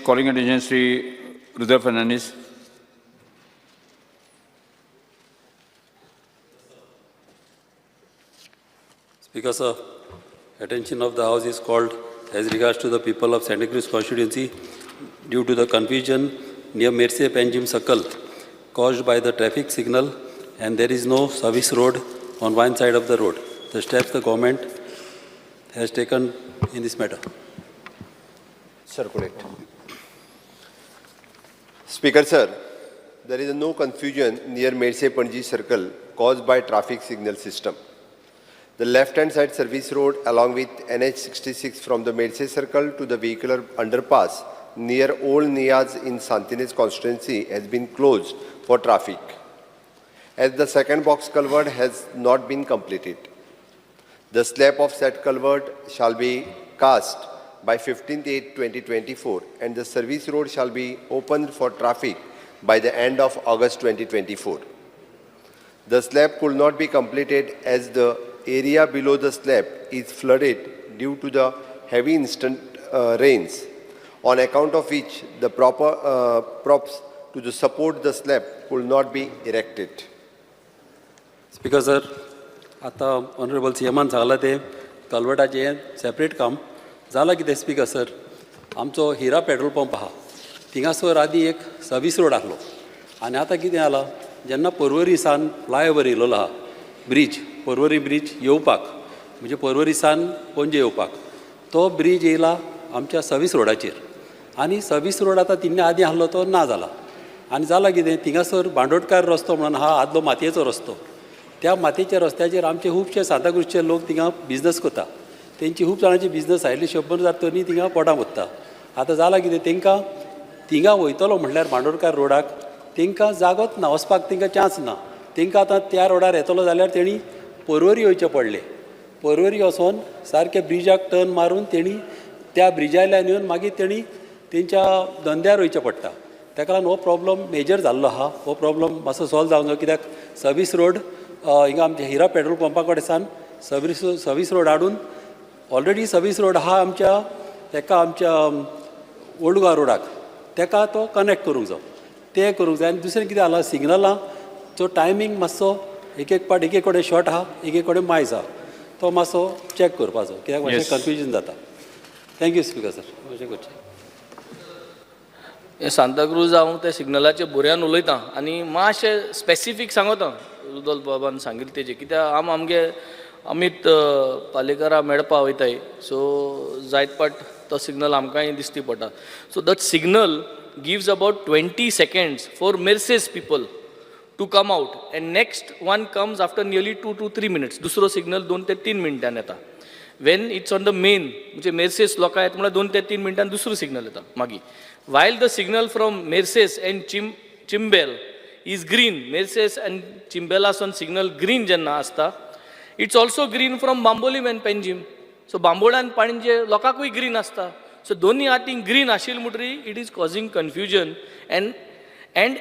Calling attention Shri Rudra Fernandes. Speaker, sir, attention of the House is called as regards to the people of Santa Cruz constituency due to the confusion near Merces Panjim Circle caused by the traffic signal, and there is no service road on one side of the road. The steps the government has taken in this matter. Circulate. Speaker, sir, there is no confusion near Medse Panji Circle caused by traffic signal system. The left-hand side service road along with NH66 from the Medse Circle to the vehicular underpass near Old Niaz in Santinez constituency has been closed for traffic, as the second box culvert has not been completed. The slab of said culvert shall be cast by 15/8/2024 and the service road shall be opened for traffic by the end of August 2024. The slab could not be completed as the area below the slab is flooded due to the heavy instant rains, on account of which the proper props to the support the slab could not be erected. Speaker sir, आतां honourable C एमान सांगलां तें कलवटाचें separate काम जालां. कितें speaker sir, आमचो हिरा petrol pump आहा, थिंगासर आदी एक सर्वीस रोड आसलो आनी आतां कितें जालां, जेन्ना पर्वरी सान फ्लायओवर येयलेलो आहा, ब्रीज, पर्वरी ब्रीज येवपाक, म्हणजे पर्वरी सान पणजे येवपाक तो ब्रीज येयला आमच्या सर्वीस रोडाचेर. आनी सर्वीस रोड आतां तिन्ने आदीं आसलो तो ना जाला. आनी जाला कितें, थिंगासर बांदोडकार रस्तो म्हणून आहा, आदलो मातयेचो रस्तो. त्या मातयेच्या रस्त्याचेर आमचे खुबशे सांताक्रूजचे लोक थिंगा बिजनस करता. तेंची खूब जाणांची बिजनस आयिल्ली 100 जात तरी थिंगा पोटां वता. आतां जालां कितें, तेंकां थिंगा वयतलो म्हणल्यार बांदोडकार रोडाक तेंकां जागोच ना, वचपाक तेंकां चान्स ना. तेंकां आतां त्या रोडार येतलो जाल्यार तेणी पर्वरी वयचें पडलें. पर्वरी वचोन सारकें ब्रिजाक टर्न मारून तेणी त्या ब्रिजांतल्यान येवन मागीर तेणी तेंच्या धंद्यार वयचें पडटा. ताका लागून हो प्रॉब्लम मेजर जाल्लो आहा. हो प्रॉब्लम मातसो सॉल्व जावंक जाय, कित्याक सर्वीस रोड हिंगा आमच्या हिरा पेट्रोल पंपा कडेन सान सर्वीस रोड हाडून, ऑलरेडी सर्वीस रोड आहा आमच्या तेका, आमच्या ओल्ड गोवा रोडाक, तेका तो कनेक्ट करूंक जाय, तें करूंक जाय. आनी दुसरें कितें जालां, सिग्नलाचो टायमींग मातसो एक एक पाट एक एक कडेन शॉर्ट आहा, एक एक कडेन मायज आहा. तो मातसो चॅक करपाचो, कित्याक मातशें कन्फ्युजन जाता. Thank you speaker sir. अशें करचें. हे सांताक्रूज हांव त्या सिग्नलाचे बुऱ्यान उलयतां आनी मातशें स्पेसिफीक सांगता रुदोल्फ बाबान सांगिल्लें तेजें, कित्याक आम आमगे अमीत पालेकरा मेळपा वयताय, सो जायत पाट तो सिग्नल आमकांय दिश्टी पडटा. So that signal gives about 20 seconds for Merces people to come out, and next one comes after nearly 2 to 3 minutes. दुसरो सिग्नल 2 ते 3 मिनटान येता when it's on the main, म्हणजे मेर्सेस लोकां येता म्हळ्यार 2 ते 3 मिनटान दुसरो सिग्नल येता. मागीर while the signal from Merces and Chimbel is green, Merces and चिंबेलासून signal green जेन्ना आसता, it's also green from Bambolim and Panjim. So Bambolim आनी पणजे लोकांकूय ग्रीन आसता. सो दोनूय हातीन ग्रीन आशिल्ले म्हणटरी it is causing confusion and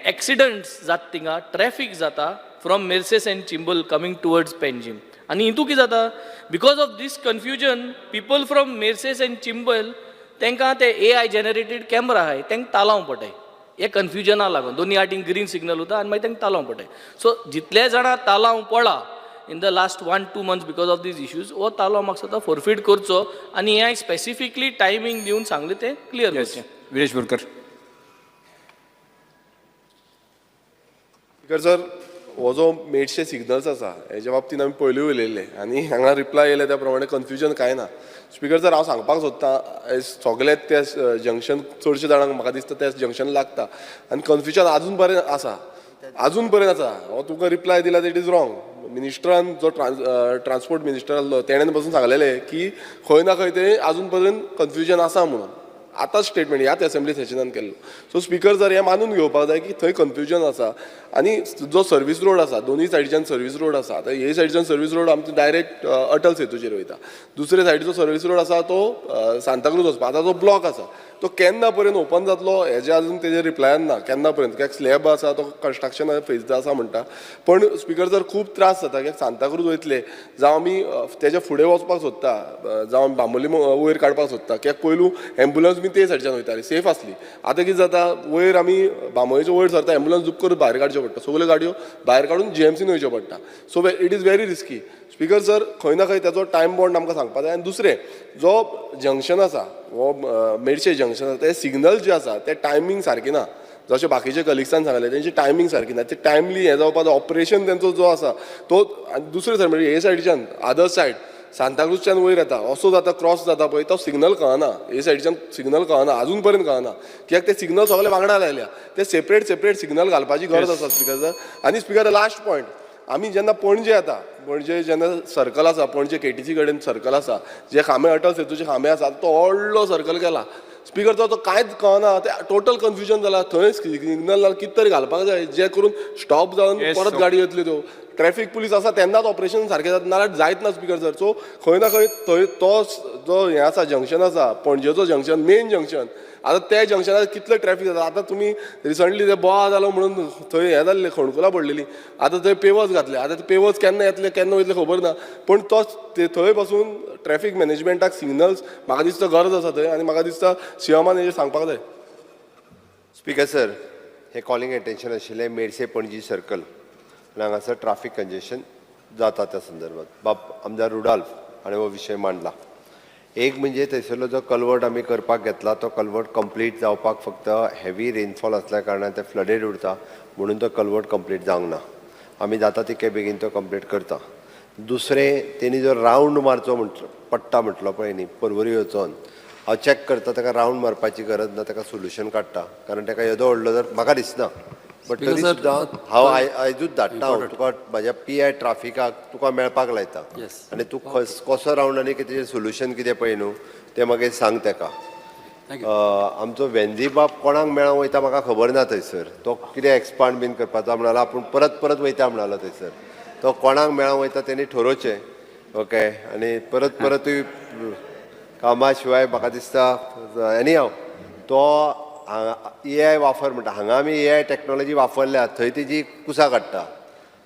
accidents जाता थिंगा, ट्रॅफीक जाता from Merces and Chimbel coming towards Panjim. आनी हितू कितें जाता, because of this confusion, people from Merces and Chimbel, तांकां ते एआय जनरेटेड कॅमरा आहाय, तांकां तालांव पडटाय. हे कन्फ्युजना लागून दोनी हाटीन ग्रीन सिग्नल उरता आनी मागीर तांकां तालांव पडटाय. सो जितले जाणां तालांव पडला in the last 1-2 months because of these issues, हो तालांव म्हाका दिसता फोरफीट करचो आनी हें स्पेसिफिकली टायमींग दिवन सांगलें तें क्लियर करचें. विरेश बोरकर. स्पीकर सर, हो जो मेडशे सिग्नल्स आसा, हेज्या बाबतीन आमी पयलीं उलयल्ले आनी हांगा रिप्लाय येयले त्या प्रमाणे कन्फ्युजन कांय ना. स्पीकर सर, हांव सांगपाक सोदतां, सगळे ते जंक्शन चडशे जाणांक म्हाका दिसता ते जंक्शन लागता आनी कन्फ्युजन आजून पर्यंत आसा, आजून पर्यंत आसा. हो तुका रिप्लाय दिला, it is wrong. मिनिस्टरान जो ट्रान्सपोर्ट मिनिस्टर आसलो, तेणेन पसून सांगलेलें की खंय ना खंय ते आजून पर्यंत कन्फ्युजन आसा म्हणून. आतांच स्टेटमेंट ह्याच असेंब्ली सेशनान केल्लो. सो स्पीकर सर, हें मानून घेवपाक जाय की थंय कन्फ्युजन आसा आनी जो सर्वीस रोड आसा, दोनूय सायडीच्यान सर्वीस रोड आसा. आतां हे सायडीच्यान सर्वीस रोड आमचो डायरेक्ट अटल सेतूचेर वयता, दुसरे सायडीचो सर्वीस रोड आसा तो सांताक्रूज वचपा. आतां तो ब्लॉक आसा. तो केन्ना पर्यंत ओपन जातलो हेजे अजून तेजेर रिप्लायन ना केन्ना पर्यंत, कित्याक स्लॅब आसा तो कन्स्ट्रक्शन फेज आसा म्हणटा. पण स्पीकर सर खूब त्रास जाता कित्याक सांताक्रूज वयतले जावं आमी तेज्या फुडें वचपाक सोदता, जावं बांबोली वयर काडपाक सोदता, कित्याक पयलू एम्बुलन्स बी ते सायडच्यान वयताली, सेफ आसली. आतां कितें जाता, वयर आमी बांबोळेचे वयर सरता, एम्बुलन्स झूप करून भायर काडच्यो पडटा, सगल्यो गाडयो भायर काडून जीएमसीन वयच्यो पडटा. So it is very risky, speaker sir. खंय ना खंय तेजो टायम बॉन्ड आमकां सांगपा जाय. आनी दुसरें जो जंक्शन आसा, हो मेडशे जंक्शन आसा, ते सिग्नल जे आसा ते टायमींग सारकी ना. जशें बाकीचे कलिग्सान सांगलें, तेंची टायमींग सारकी ना, ते टायमली हें जावपा जाय ऑपरेशन तेंचो जो आसा तो. आनी दुसरे सायड म्हणजे हे सायडीच्यान अदर सायड सांताक्रूजच्यान वयर येता असो जाता, क्रॉस जाता पळय, तो सिग्नल कळना, हे सायडीच्यान सिग्नल कळना, अजून पर्यंत कळना, कित्याक ते सिग्नल सगळे वांगडा लायल्या, ते सेपरेट सेपरेट सिग्नल घालपाची गरज आसा स्पीकर सर. आनी स्पीकर लास्ट पॉयंट, आमी जेन्ना पणजे येता, पणजे जेन्ना सर्कल आसा, पणजे केटीसी कडेन सर्कल आसा, जे खांबे अटल सेतूचे खांबे आसा, तो व्हडलो सर्कल केला स्पीकर, तो कांयच कळना, ते टोटल कन्फ्युजन जाला. थंय सिग्नल कितें तरी घालपाक जाय जे करून स्टॉप जावन परत गाडी येतल्यो. त्यो ट्रॅफिक पुलीस आसा तेन्नाच ऑपरेशन सारकें जाता, नाल्यार जायत ना स्पीकर सर. सो खंय ना खंय थंय तो जो हें आसा जंक्शन आसा, पणजेचो जंक्शन, मेन जंक्शन, आतां त्या जंक्शनार कितलें ट्रॅफिक जाता. आतां तुमी रिसंटली ते बोवा जालो म्हणून थंय हें जाल्लें, खणकुलां पडलेलीं, आतां थंय पेवर्स घातले, आतां ते पेवर्स केन्ना येतले केन्ना वयतले खबर ना, पूण तो थंय पासून ट्रॅफिक मॅनेजमेंटाक सिग्नल्स म्हाका दिसता गरज आसा थंय, आनी म्हाका दिसता सीएमान हेजेर सांगपाक जाय. स्पीकर सर, हे कॉलिंग अटेन्शन आशिल्लें मेडसे पणजी सर्कल आनी हांगासर ट्राफीक कंजेशन जाता त्या संदर्भात. बाब आमदार रुडाल्फ हाणें हो विशय मांडला. एक म्हणजे थंयसरलो जो कलवर्ट आमी करपाक घेतला तो कलवर्ट कंप्लीट जावपाक फक्त हेवी रेनफॉल आसल्या कारणान ते फ्लडेड उरता, म्हणून तो कलवर्ट कंप्लीट जावंक ना. आमी जाता तितके बेगीन तो कंप्लीट करता. दुसरें, तेणी जो रावंड मारचो म्हटलो पडटा म्हटलो पळय न्ही परवरी वचोन, हांव चॅक करता, ताका रावंड मारपाची गरज ना, ताका सोल्युशन काडटा, कारण ताका येदो व्हडलो जर म्हाका दिसना, बट Speaker तरी sir, सुद्दां हांव आयजूच धाडटा, हांव तुका म्हाज्या पी I ट्राफिकाक तुका मेळपाक लायता. आनी तूं कसो रावंड आनी कितें सोल्युशन कितें पळय न्हू तें मागीर सांग ताका. Thank you. आमचो वेंझी बाब कोणाक मेळोंक वयता म्हाका खबर ना थंयसर, तो कितें एक्सपांड बीन करपाचो म्हणालो, आपूण परत परत वयता म्हणालो थंयसर, तो कोणाक मेळोंक वयता तेणी ठरोवचें. ओके, आनी परत परतूय कामा शिवाय म्हाका दिसता एनी हांव तो ए I वापर म्हणटा, हांगा आमी ए I technology वापरल्या थंय तेजी कुसां काडटा.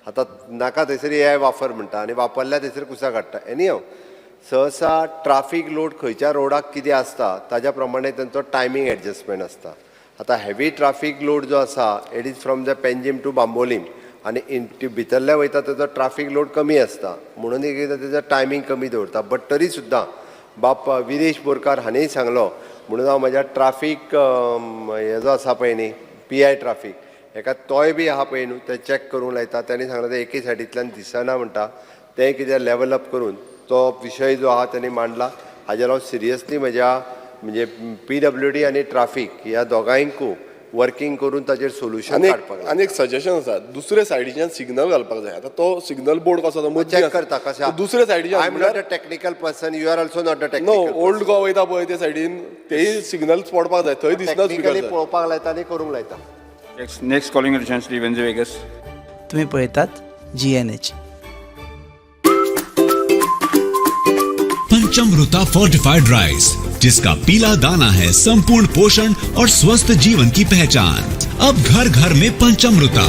आतां नाका थंयसर ए I वापर म्हणटा आनी वापरल्या थंयसर कुसां काडटा. एनी हांव सहसा ट्राफीक लोड खंयच्या रोडाक कितें आसता ताज्या प्रमाणे तेंचो टायमींग एडजस्टमेंट आसता. आतां हेवी ट्राफीक लोड जो आसा it is from the Panjim to Bambolim, आनी इन भितरल्या वयता तेजो ट्राफीक लोड कमी आसता, म्हणून एक एकदां तेजो टायमींग कमी दवरता. बट तरी सुद्दां बाप विरेश बोरकार हांणी सांगलो म्हणून हांव म्हज्या ट्राफीक हे जो आसा पळय न्ही पी I traffic हेका तोय बी आहा पळय न्हू ते चॅक करूंक लायता. तेणी सांगलें तें एके सायडींतल्यान दिसना म्हणटा, तें कितें लेवल अप करून तो विशय जो आहा तेणी मांडला. हाजेर हांव सिरियसली म्हज्या म्हणजे पी डब्ल्यू डी आनी ट्राफीक ह्या दोगांयकू वर्कींग करून ताजेर सोल्युशन आनी काडपाक एक आनी एक सजेशन आसा, दुसरे सायडीच्यान सिग्नल घालपाक जाय. आतां तो सिग्नल बोर्ड कसो आसा मदीं चॅक आसा. करता कशें तो दुसरे सायडीच्यान I am not a technical person, you are also not a no technical. Old Goa वयता पळय ते सायडीन तेय सिग्नल पडपाक जाय, थंय दिसना टॅक्निकली स्पीकर. पळोवपाक लायता आनी करूंक लायता. Next calling attention Shri Venzy Viegas. तुम्ही पळयतात GNH. Panchamrita fortified rice, जिसका पीला दाना है संपूर्ण पोषण और स्वस्थ जीवन की पहचान। अब घर घर में पंचमृता।